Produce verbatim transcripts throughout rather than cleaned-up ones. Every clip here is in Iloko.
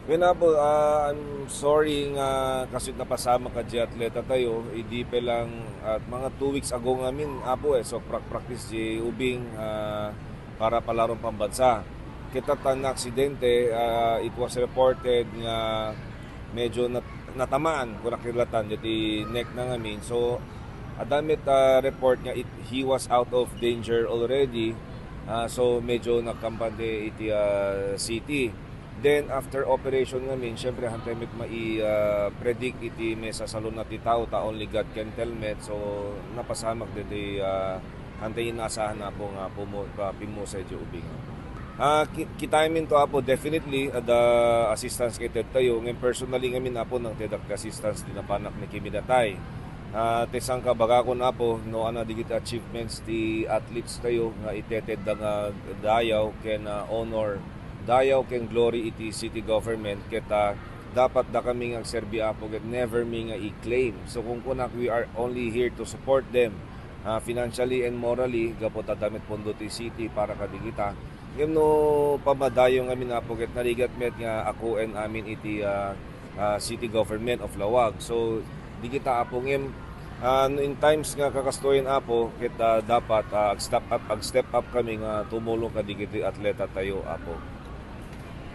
Wen, Apo, ah, I'm sorry nga kasut napasamak a di atleta tayo, idi pa lang at mga two weeks ago ngamin, Apo, eh, so pra-, practice di ubing, ah, para palaron pambansa. Kita ta na aksidente, ah, it was reported nga medyo nat-, natamaan, kung nakilatan, diti neck na ngamin. So, adda met, ah, report nga it, he was out of danger already. Ah, so, medyo nagkampante iti, ah, city. Then, after operation ngamin, syempre, hantay met mai, ah, predict iti maisasaluna ti tao, ta only God can tell met. So, napasamak ditoy, ah, hantay inaasahan, Apo, nga pumu-, pa-, pimmusay ti ubing, Apo. Ah, ki-, kitaem into, Apo, definitely, adda assistance nga ited tayo. Ngayon, personally ngamin, Apo, nangtedak ti assistance ti napanak ni Kimi Datay. Ah, ti sangkabagakon, Apo, no, ana dagiti achievements ti athletes tayo nga itetedda nga dayaw ken, ah, honor, dayaw ken glory iti city government, ket, ah, dapat dakami nga agserbi, Apo, ket never mi nga i-claim. So, kung kunak, we are only here to support them, ah, financially and morally, gapu ta adda met pondo ti city para kadagita. Ngem no pamadayo ngamin, Apo, ket narigat met nga akoen amin iti, ah, ah, city government of Laoag. So, dagita, Apo, ngem, ah, no in times nga kakastoyen, Apo, ket, ah, dapat, ah, ag-step up, ag-step up kami nga tumulong kadagiti atleta tayo, Apo.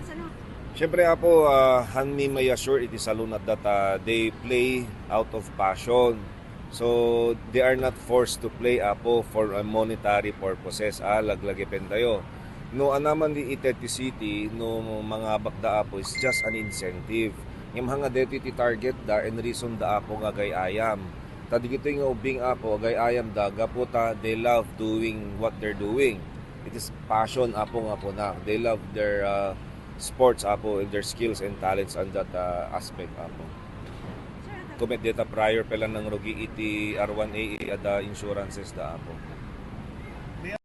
Kasano? Siyempre, Apo, ah, hanmi mai-assure iti salunatda ta they play out of passion. So, they are not forced to play, Apo, for a monetary purposes. Ah, laglagipen tayo. No, anaman di ited ti city, no, mangabakda, Apo, is just an incentive. Ngem hanga deti ti target da and reason da, Apo, nga agay-ayam. Ta digitoy nga ubing, Apo, agay-ayam da, gapu ta they love doing what they're doing. It is passion, Apo, nga kuna. They love their, ah, sports, Apo, and their skills and talents on that, ah, aspect, Apo. Kumet deta prior pa lang nangrugi iti R one A A, adda insurances da, Apo.